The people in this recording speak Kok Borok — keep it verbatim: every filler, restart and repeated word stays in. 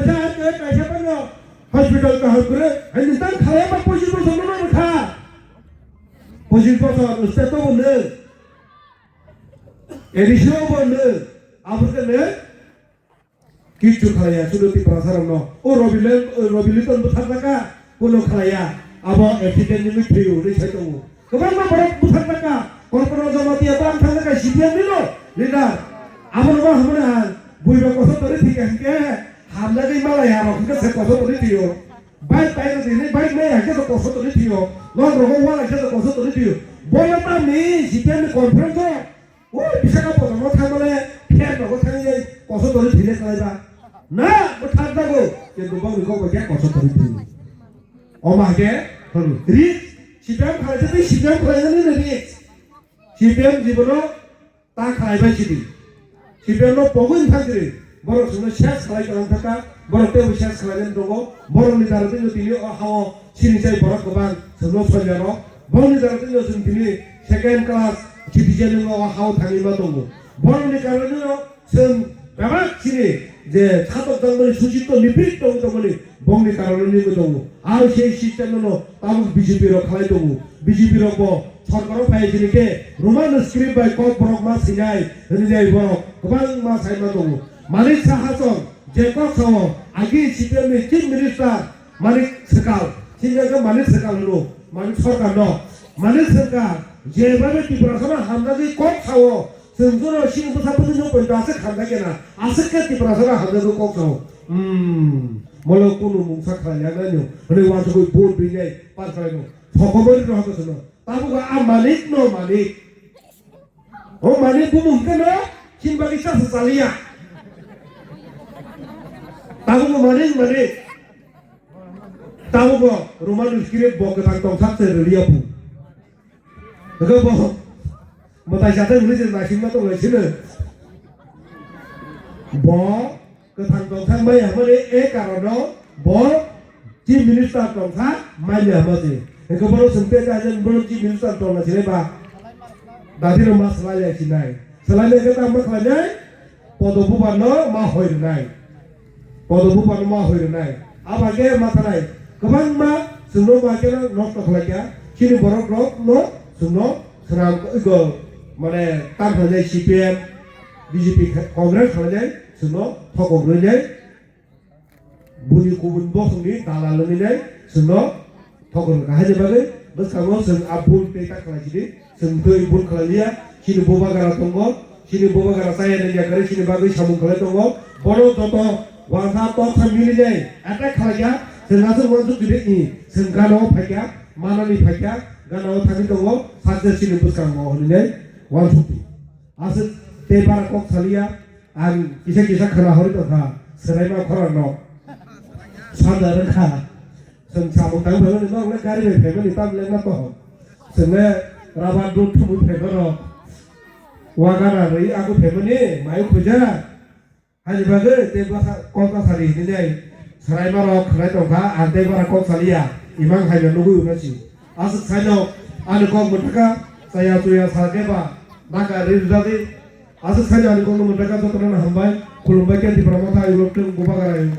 Kaisa, kaisa phano hospital kaham kwrwi, hai nwng tang khalai ma pochisbo songno no kha. Pochisbo song state o bo nwng. A D C o bo nwng. Abo khe nwng kichu khalaiya, sudu Tiprasa rokno. O Robi le, o Robi Liton bo thang kha, kuno khalaiya. Abo accident ni thwiyo, hinwi sai tongo. Kwbangma borok buthar taka, Korkoro Jamatia bang thang taka C P M ni no leader. Abo no ma hamani ang, buiba koso toni thika hinkhe, hamjagwi malai harok hinkhe se koso toni thwiyo. Bike pai rwdi hinwi bike maya hinkhe se koso toni thwiyo. Nok rogo wala hinkhe se koso toni thwiyo. Bono tamni C P M ni conference o, o bisaka potono thangmale, pher rogo thangwi koso toni thwile kwlaiba. Na, bo thang jago, kintu bangni kok bai khe koso toni thwiyo. Omo hai khe, risk, C P M khalai se tei C P M khalai nani risk. C P M jibono ta khalai bai sidi. C P M no pogwi thang sidi. Borok chwngno ses khalai kalang thaka, borok teibo ses khalai nani tongo. Borokni dara tei tini o hao sini chai borok kwbang chwngno soiya rok. Borokni dara tei chwng tini second class citizen o hao thangwi ma tongo. Borokni karwi no Chwng bebak chini je satok tongmani, suchitto niprit tong tongmani, bongni karone nini tongo. Aro sei system no tabuk B J P rok khalai tongo. B J P rok bo sorkaro phai chini khe Roman script bai kok borok ma sinai, hwnwi jai borok kwbangma sai ma tongo. Manik Saha song je kok sao, agi C P M ni Chief Minister Manik Swkal, sini khe Manik Swkal hwno, Manik Sarkar no. Manik Sarkar je bhabe Tiprasa no hamjagwi kok sao, Chwng jono sini bwsa bwtwi no poito aswk hamjak ya na, aswk khe Tiprasa no hamjak kok sao. Hmm, molo kunu mungsa khlai ya nai no, hwnwi uansugwi vote rinai pass khlai no. Sokomori no hako sono. Tabuk a manik no manik. O manik bumung khe no, chini bagwi chasa chaliya. Tabuk o manik manik. Tabuk o Roman script bo kwthang tong sak se rwliya phu. Hwnkhe bo mwtai chathai hwnwi se naisingma tong lai sino. Bo kwthang tongthang mai hamani e karono bo Chief Minister tongkha manya hama se. Hwnkhe bono swngte kha je bono Chief Minister tongna sinai ba. Dadino ma swlai lai sinai. Swlai lai khe tamo khlainai? Podo bubar no ma hoi rwnai. Podo bubar no ma hoi rwnai. Aba khe ma thanai. Kwbangma chwngno ma khe nosto khlai kha. Chini borok rok no chwngno swnam go mane tam khlainai C P M, B J P, Congress khlainai chwngno thokok rwnai. Buni kubun bosongni dalal wngwi nai chwngno thokor wngkha. Haini bagwi bwskango chwng a bul tei ta khlai sidi, chwng twi bul khlai liya. Chini bubagara tongo, chini bubagara chaya nangya kwrwi chini bagwi samung khlai tongo. Bono joto wansa toksa milinai attack khlaikha. Chwng aswk uansuk twi chwng gana o phaikha, manani phaikha, gana o thangwi tongo, sakhe chini bwskango hwnwi nai uansuk twi. Aswk tei bara kok saliya. Ang kisa kisa khwna hori tongkha, swraima khorang no. Sanda rwkha. Chwng samung tang phaimani, nok le gari bai phaimani, tam le na to. Chwng le rubber dud thumui phaima rok. Wagana rwi aku phaimani, mai khuja. Hani bagwi tei bwsa kok ta sari hinwi swraima rok khwnai tongkha, ang tei bara kok saliya. Imang hai no nugwi unasi. Aswk saino ani kok mwthaka chaya chuya sa khe ba naka ri rwjadi. Aswk saino ani kokno mwthaka jotono hambai, khulumbai khe Tipra Motha ayuk rok tei bubagra ayuk.